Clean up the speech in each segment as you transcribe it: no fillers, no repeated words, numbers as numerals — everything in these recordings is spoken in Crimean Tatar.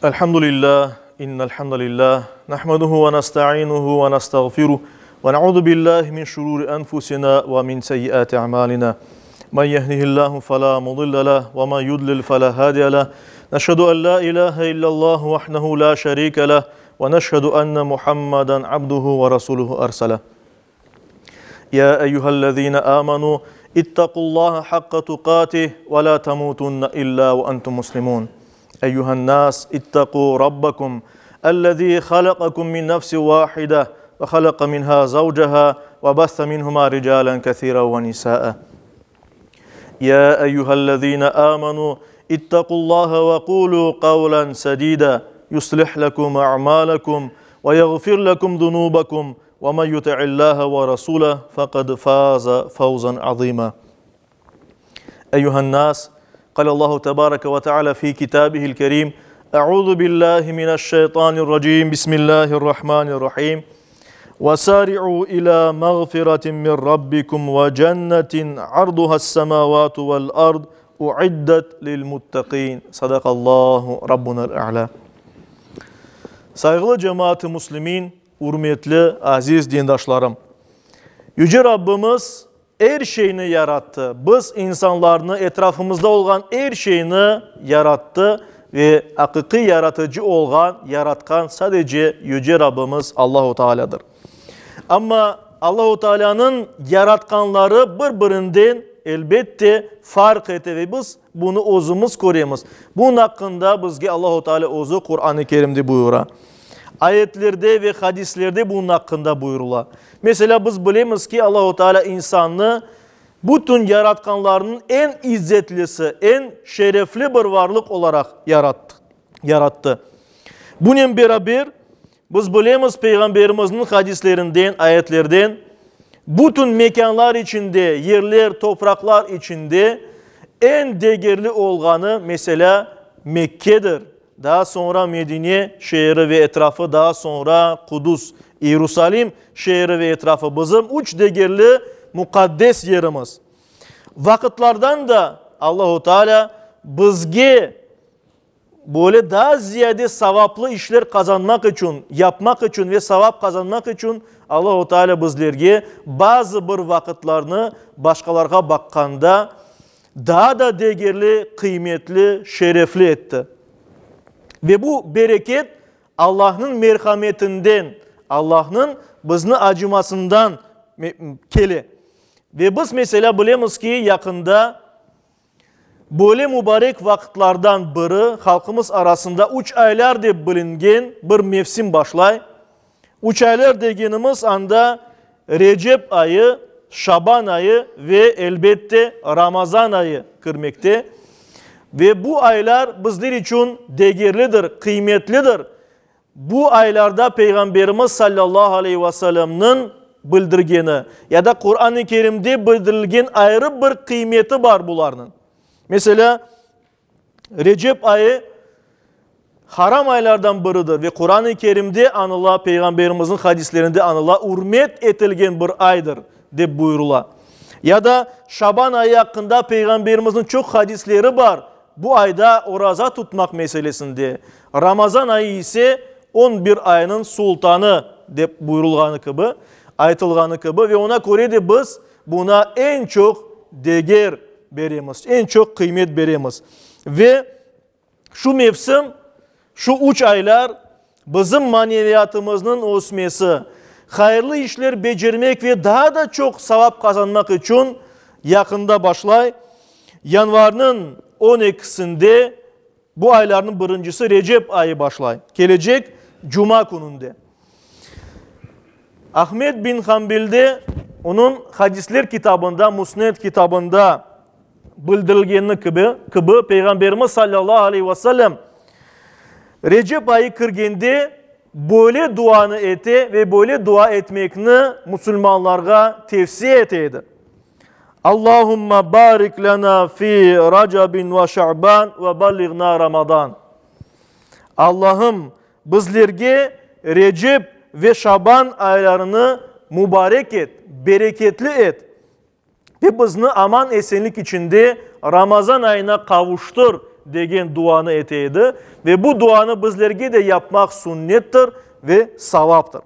Elhamdülillah, innel hamdalillah, nahmeduhu ve nestainuhu ve nestağfiruh ve na'uzu billahi min şururi enfusina ve min seyyiati a'malina. Men yehdihillahu fela mudille leh ve men yudlil fela hadiye leh. Neşhedü en la ilahe illallah vahdehu la şerike leh ve neşhedü enne Muhammeden abduhu ve rasuluhu erseleh. Ya eyyühellezine amenu ittakullaha hakka tukatih ve la temutunne illa ve entum muslimun. Eyyühen nas ittaku rabbakum ellezî halakakum min nefsin vahide ve halaka minha zavcaha ve besse minhuma ricalen kethiren ve nisaa. Ya eyyühellezine amenu ittakullaha ve kulu kavlen sedida yuslih lekum a'malakum ve yagfir lekum zunubakum ve men yuti'illaha ve rasulehu fekad faza fawzan azima. Eyyühen nas, Allahu tebareke ve teala fi kitabihil kerim. Euzu billahi mineşşeytanirracim. Bismillahirrahmanirrahim. Vesari'u ila mağfiretin min rabbikum ve cennetin arduha's semavatu vel ard uiddet lil muttaqin. Sadakallahu rabbunel a'la. Sayğılı cemaat-i muslimin, ürmetli aziz dindaşlarım. Yüce Rabbimiz er şeyni yarattı. Biz insanlarnı, etrafımızda olğan er şeyni yarattı ve aqiqiy yaratıcı olğan, yaratqan sadece Yüce Rabbimiz Allahu Tealâdır. Amma Allahu Tealânıñ yaratqanları bir-birinden, elbette, farq ete ve biz bunı özümiz köremiz. Bunıñ aqqında bizge Allahu Tealâ özü Quran-ı Kerimde buyura. Ayetlerde ve hadislerde bunıñ aqqında buyurıla. Meselâ, biz bilemiz ki, Allahu Tealâ insannı bütün yaratqanlarnıñ eñ izzetlisi, eñ şerefli bir varlıq olaraq yarattı. Bunen beraber, biz bilemiz Peyğamberimizniñ hadislerinden, ayetlerden, bütün mekânlar içinde, yerler, topraqlar içinde eñ degerli olğanı, meselâ, Mekkedir. Daa soñra Medine şeeri ve etrafı, daa soñra Qudus, İyerusalim, şeeri ve etrafı bizim üç degerli muqaddes yerimiz. Vaqıtlardan da Allahu Teala bizge böyle daa ziyade savaplı işler qazanmaq içün, yapmaq içün ve savap qazanmaq içün Allahu Teala bizlerge bazı bir vaqıtlarnı başqalarğa baqqanda daa da degerli, qıymetli, şerefli etti. Ve bu bereket Allahnıñ merhametinden, Allahnıñ bizni acımasından kele. Ve biz, meselâ, bilemiz ki, yaqında böyle mubarek vaqıtlardan biri, halqımız arasında üç aylar dep bilingen bir mevsim başlay. Üç aylar degenimiz anda Recep ayı, Şaban ayı ve, elbette, Ramazan ayı kirmekte. Ve bu aylar bizler içün degerlidir, qıymetlidir. Bu aylarda Peyğamberimiz sallallahu aleyhi ve sellemniñ bildirgeni ya da Quran-ı Kerimde bildirilgen ayrı bir qıymeti bar bularnıñ. Meselâ, Recep ayı haram aylardan biridir ve Quran-ı Kerimde añıla, Peyğamberimizniñ hadislerinde añıla, ürmet etilgen bir aydır, dep buyurıla. Ya da Şaban ayı aqqında Peyğamberimizniñ çoq hadisleri bar, bu ayda oraza tutmaq meselesinde. Ramazan ayı ise on bir aynıñ sultanı, dep buyurılğanı kibi, aytılğanı kibi ve oña köre de biz buña eñ çoq deger beremiz, eñ çoq qıymet beremiz. Ve şu mevsim, şu üç aylar bizim maneviyatımıznıñ ösmesi, hayırlı işler becermek ve daa da çoq savap qazanmaq içün yaqında başlay. Yanvarnıñ on ekisinde, bu aylarnıñ birincisi Recep ayı başlay, kelecek cuma kününde. Ahmed bin Hanbelde onıñ hadisler kitabında, Musned kitabında bildirilgeni kibi, kibi Peyğamberimiz sallallahu aleyhi ve sellem Recep ayı kirgende böyle duanı ete ve böyle dua etmekni musulmanlarğa tevsiye ete edi. Allahumma barik lena fi Racabin ve Şa'ban ve balliğna Ramadan. Allahım, Bizlerge Recep ve Şaban aylarını mubarek et, bereketli et ve bizni aman-esenlik içinde Ramazan ayına qavuştır, Degen duanı ete edi ve bu duanı bizlerge de yapmaq sünnettir ve savaptır.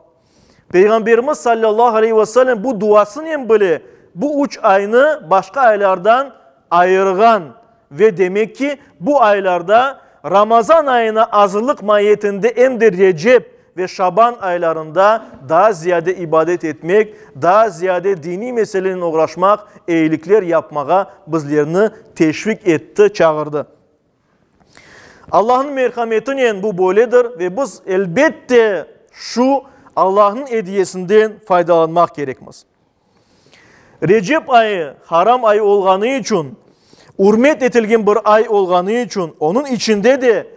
Peyğamberimiz sallallahu aleyhi ve sellem bu duasınen bile bu üç aynı başqa aylardan ayırğan ve demek ki, bu aylarda Ramazan ayına azırlıq maiyetinde em de Recep ve Şaban aylarında daa ziyade ibadet etmek, daa ziyade diniy meselenen oğraşmaq, eyilikler yapmağa bizlerni teşvik etti, çağırdı. Allahnıñ merhametinen bu böyledir ve biz, elbette, şu Allahnıñ ediyesinden faydalanmaq kerekmiz. Recep ayı haram ay olğanı içün, ürmet etilgen bir ay olğanı içün, onıñ içinde de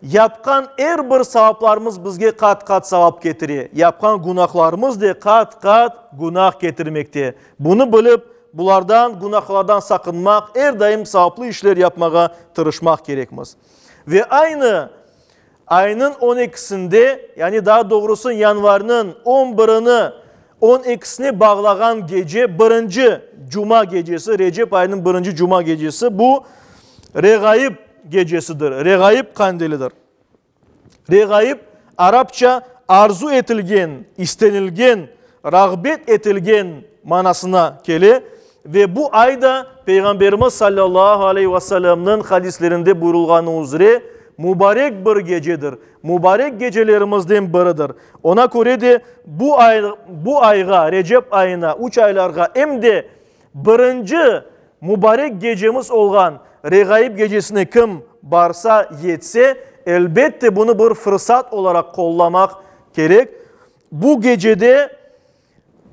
yapqan er bir savaplarımız bizge qat-qat savap ketire, yapqan günahlarımız de qat-qat günah ketirmekte. Bunı bilip, bulardan, günahlardan saqınmaq, er daim savaplı işler yapmağa tırışmaq kerekmiz. Ve aynı Aynıñ on ekisinde, yani daa doğrusı yanvarnıñ on birini on ekisine bağlağan gece, birinci cuma gecesi, Recep ayınıñ birinci cuma gecesi, bu Reğayip gecesidir, Reğayip qandilidir. Reğayip, arapça arzu etilgen, istenilgen, rağbet etilgen manasına kele ve bu ay da Peyğamberimiz sallallahu aleyhi ve sellemniñ hadislerinde buyurılğanı üzre mubarek bir gecedir, mubarek gecelerimizden biridir. Ona köre de bu ay, bu ayğa, Recep ayına, üç aylarğa em de birinci mubarek gecemiz olğan Reğayip gecesine kim barsa, yetse, elbette bunı bir fırsat olaraq qollamaq kerek. Bu gecede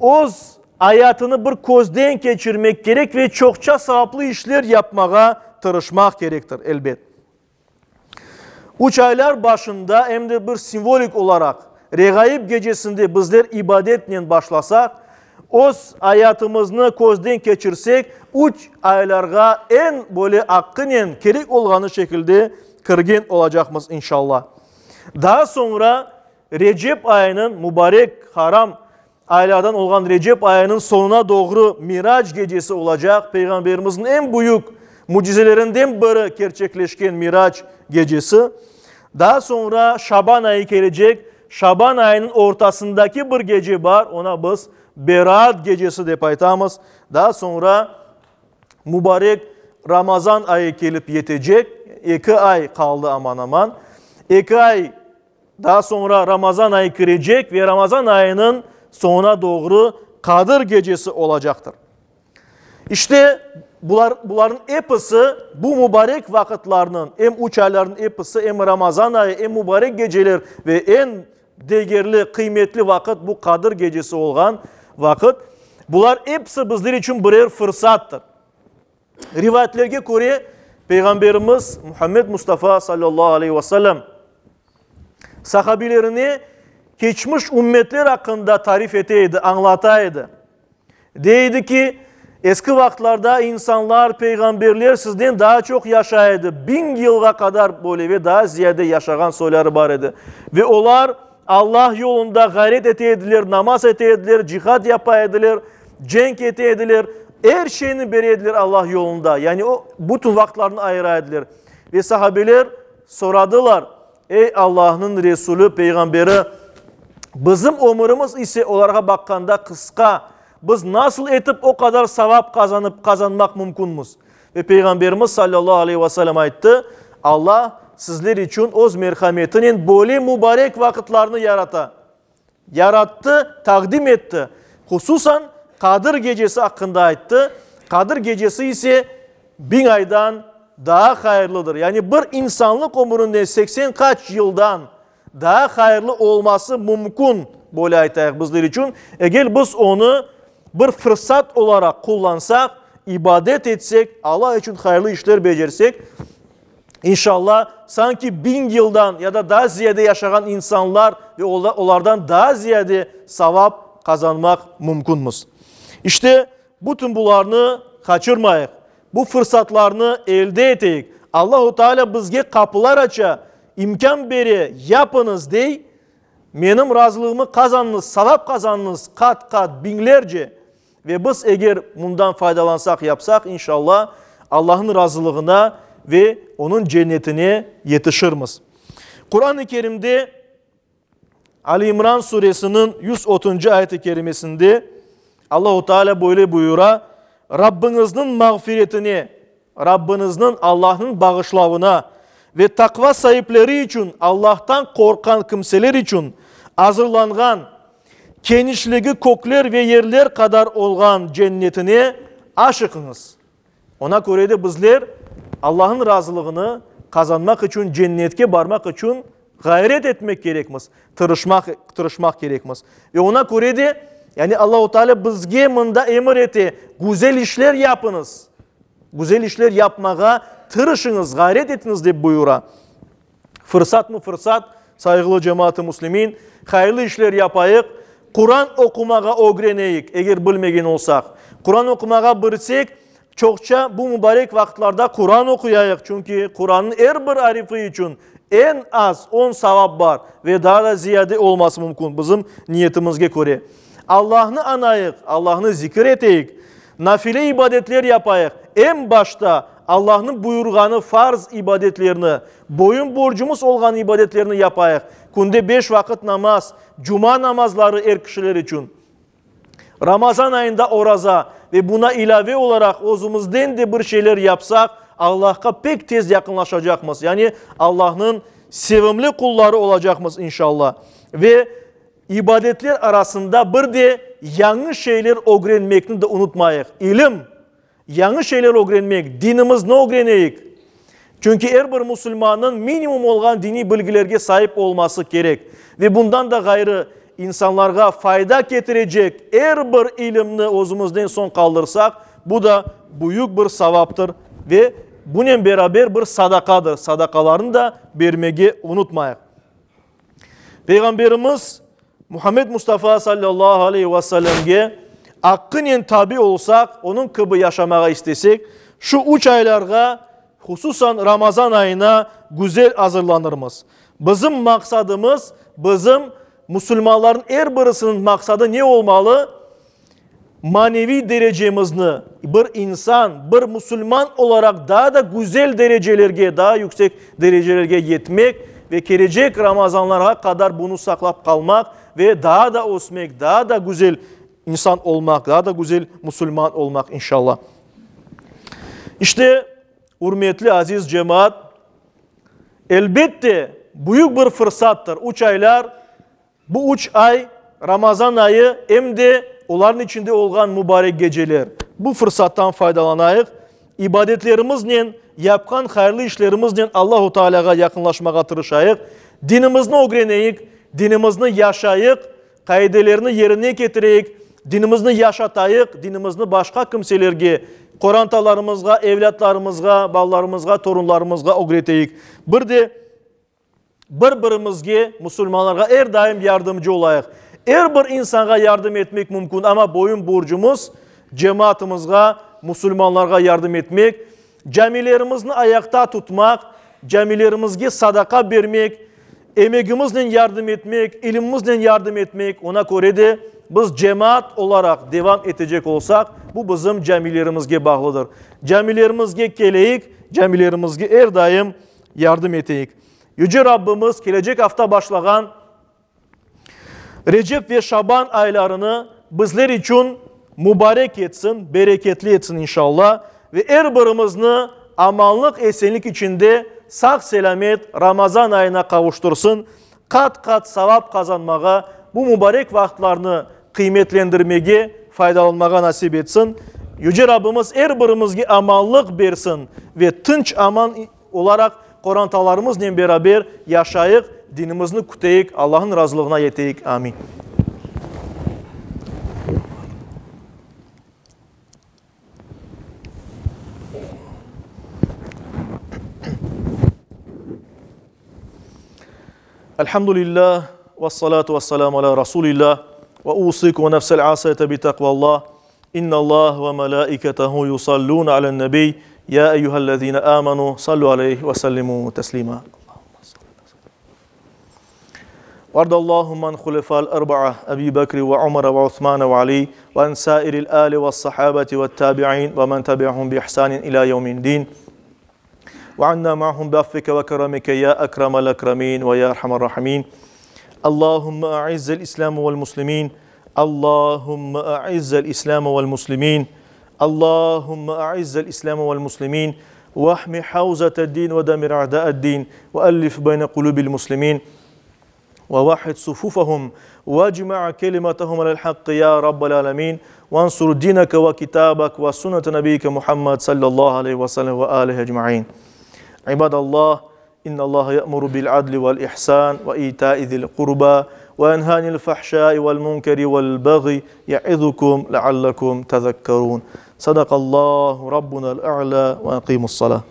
öz ayatını bir közden keçirmek kerek ve çoqça savaplı işler yapmağa tırışmaq kerektir, elbet. Üç aylar başında em de bir simvolik olaraq Reğayip gecesinde bizler ibadetnen başlasaq, öz ayatımıznı közden keçirsek, üç aylarğa eñ böyle aqqınen, kerek olğanı şekilde kirgen olacaqmız, inşallah. Daa soñra Recep ayınıñ, mubarek, haram aylardan olğan Recep ayınıñ soñuna doğru Mirac gecesi olacaq, Peyğamberimizniñ eñ büyük mücizelerinden biri kerçekleşken Mirac gecesi. Daa soñra Şaban ayı kelecek, Şaban ayınıñ ortasındaki bir gece bar, oña biz Beraat gecesi dep aytamız. Daa soñra mubarek Ramazan ayı kelip yetecek, eki ay qaldı aman-aman, eki ay Daa soñra Ramazan ayı kirecek ve Ramazan ayınıñ soñuna doğru Qadır gecesi olacaqtır. İşte, bular, bularnıñ episi bu mubarek vaqıtlarnıñ, em üç aylarnıñ episi, em Ramazan ayı, em mubarek geceler ve eñ degerli, qıymetli vaqıt bu Qadır gecesi olğan vaqıt, bular episi bizler içün birer fırsattır. Rivayetlerge köre, Peyğamberimiz Muhammed Mustafa sallallahu aleyhi ve sellem sahabilerine keçmiş ümmetler aqqında tarif ete edi, añlata edi. Dey edi ki, eski vaqıtlarda insanlar, peyğamberler sizden daa çoq yaşay edi, biñ yılğa qadar böyle ve daa ziyade yaşağan soyları bar edi. Ve olar Allah yolunda ğayret ete ediler, namaz ete ediler, cihad yapa ediler, cenk ete ediler, er şeyni bere ediler Allah yolunda, yani o, bütün vaqıtlarını ayıra ediler. Ve sahabeler soradılar, Ey Allahnıñ Resulü, Peyğamberi, bizim ömürimiz ise olarğa baqqanda qısqa, biz nasıl etip o qadar savap qazanıp, qazanmaq mümkünmiz? Ve Peyğamberimiz sallallahu aleyhi ve sellem ayttı, Allah sizler içün öz merhametinen böyle mübarek vaqıtlarnı yarata. Yarattı, taqdim etti. Hususan, Qadir gecesi aqqında ayttı. Qadir gecesi ise biñ aydan daa hayırlıdır. Yani bir insanlıq ömründe 80 qaç yıldan daa hayırlı olması mümkün, böyle aytayıq bizler içün, eger biz onı bir fırsat olaraq qullansaq, ibadet etsek, Allah içün hayırlı işler becersek, İnşallah, sanki biñ yıldan ya da daa ziyade yaşağan insanlar ve olardan daa ziyade savap qazanmaq mümkünmiz. İşte, bütün bularnı qaçırmayıq, bu fırsatlarnı elde eteyik. Allahu Teala bizge qapılar aça, imkân bere, yapıñız, dey, menim razılığımı qazanıñız, savap qazanıñız qat-qat, biñlerce. Ve biz eger bundan faydalansaq, yapsaq, inşallah, Allahnıñ razılığına. ve Onıñ cennetine yetişirmiz. Quran-ı Kerimde Ali İmran suresiniñ 130-ncı ayet-i kerimesinde Allahu Teala böyle buyura, Rabbiñizniñ mağfiretine, Rabbiñizniñ, Allahnıñ bağışlavına ve taqva saipleri içün, Allahtan qorqqan kimseler içün azırlanğan kenişligi kökler ve yerler qadar olğan cennetine aşıqıñız. Oña köre de bizler Allahnıñ razılığını qazanmaq içün, cennetke barmaq içün ğayret etmek kerekmiz, tırışmaq, tırışmaq kerekmiz. Ve oña köre de, yani Allahu Teala bizge mında emir ete, güzel işler yapıñız, güzel işler yapmağa tırışıñız, ğayret etiñiz dep buyura. Fırsatmı fırsat, sayğılı cemaat-ı müslimin, hayırlı işler yapayıq, Quran oqumağa ögreneyik, eger bilmegen olsaq. Quran oqumağa bilsek, çoqça bu mübarek vaqıtlarda Quran oquyayıq, çünki Qurannıñ er bir arifi içün eñ az on savap bar ve daa da ziyade olması mümkün bizim niyetimizge köre. Allahnı añayıq, Allahnı zikir eteyik, nafile ibadetler yapayıq, eñ başta Allahnıñ buyurğanı farz ibadetlerni, boyun borcumız olğan ibadetlerni yapayıq, künde beş vaqıt namaz, cuma namazları er kişiler içün, Ramazan ayında oraza ve buna ilâve olaraq özümizden de bir şeyler yapsaq, Allahqa pek tez yaqınlaşacaqmız, yani Allahnıñ sevimli qulları olacaqmız, inşallah. Ve İbadetler arasında bir de yañı şeyler ögrenmekni de unutmayıq. İlim, yañı şeyler ögrenmek, dinimizni ögreneyik. Çünki er bir musulmannıñ minimum olğan diniy bilgilerge saip olması kerek. Ve bundan da ğayrı, insanlarğa fayda ketirecek er bir ilimni özümizden soñ qaldırsaq, bu da büyük bir savaptır ve bunen beraber bir sadaqadır. Sadaqalarnı da bermege unutmayıq. Peyğamberimiz Muhammed Mustafa sallallahu aleyhi ve sellemge aqqınen tabi olsaq, onıñ kibi yaşamağa istesek, şu üç aylarğa, hususan Ramazan ayına güzel azırlanırmız. Bizim maqsadımız, bizim musulmanların er birisiniñ maqsadı ne olmalı? Maneviy derecemizni bir insan, bir musulman olaraq daa da güzel derecelerge, daa yüksek derecelerge yetmek ve kelecek Ramazanlarğa qadar bunı saqlap qalmaq ve daa da ösmek, daa da güzel insan olmaq, daa da güzel musulman olmaq, inşallah. İşte, ürmetli aziz cemaat, elbette, büyük bir fırsattır üç aylar Bu üç ay, Ramazan ayı, em de olarnıñ içinde olğan mubarek geceler. Bu fırsattan faydalanayıq, ibadetlerimiznen, yapqan hayırlı işlerimiznen Allahu Tealâğa yaqınlaşmağa tırışayıq, dinimizni ögreneyik, dinimizni yaşayıq, qaidelerini yerine ketireyik, dinimizni yaşatayıq, dinimizni başqa kimselerge, qorantalarımızğa, evlâtlarımızğa, balalarımızğa, torunlarımızğa ögreteyik. Bir de Bir-birimizge, musulmanlarğa er daim yardımcı olayıq. Er bir insanğa yardım etmek mümkün, amma boyun borcumız, cemaatımızğa, musulmanlarğa yardım etmek, camilerimizni ayaqta tutmaq, camilerimizge sadaqa bermek, emegimiznen yardım etmek, ilimimiznen yardım etmek. Ona köre de biz cemaat olaraq devam etecek olsaq, bu bizim camilerimizge bağlıdır. Camilerimizge keleyik, camilerimizge er daim yardım eteyik. Yüce Rabbimiz kelecek afta başlağan Recep ve Şaban aylarını bizler içün mubarek etsin, bereketli etsin inşallah ve er birimizni amanlıq-esenlik içinde sağ-selâmet Ramazan ayına qavuştırsın, qat-qat savap qazanmağa, bu mubarek vaqıtlarnı qıymetlendirmege, faydalanmağa nasip etsin. Yüce Rabbimiz er birimizge amanlıq bersin ve tınç-aman olaraq qorantalarımıznen beraber yaşayıq, dinimizni küteyik, Allahnıñ razılığına yeteyik. Amin. Elhamdülillah, vessalatu vesselamu ala Rasulillah, ve usikum ve nefsel asiyete bi takvallah. İnnallah ve melaiketehu yusallun alen nebi, ya eyyühellezine amenu, sallu aleyhi ve sellimu teslima. وارض اللهم عن خلفاء الأربعة أبي بكر وعمر وعثمان وعلي وعن سائر الآل والصحابة والتابعين ومن تبعهم بإحسان إلى يوم الدين. وعنا معهم بعفوك وكرمك يا أكرم الأكرمين ويا أرحم الراحمين اللهم أعز الإسلام والمسلمين اللهم أعز الإسلام والمسلمين اللهم أعز الإسلام والمسلمين واحمي حوزة الدين ودمر أعداء الدين وألف بين قلوب المسلمين ووحد صفوفهم واجمع كلمتهم على الحق يا رب العالمين وانصر دينك وكتابك وسنة نبيك محمد صلى الله عليه وسلم وآله أجمعين عباد الله إن الله يأمر بالعدل والإحسان وإيتاء ذي القربى وينهى عن الفحشاء والمنكر والبغي يعظكم لعلكم تذكرون صدق الله ربنا الأعلى وأقيموا الصلاة.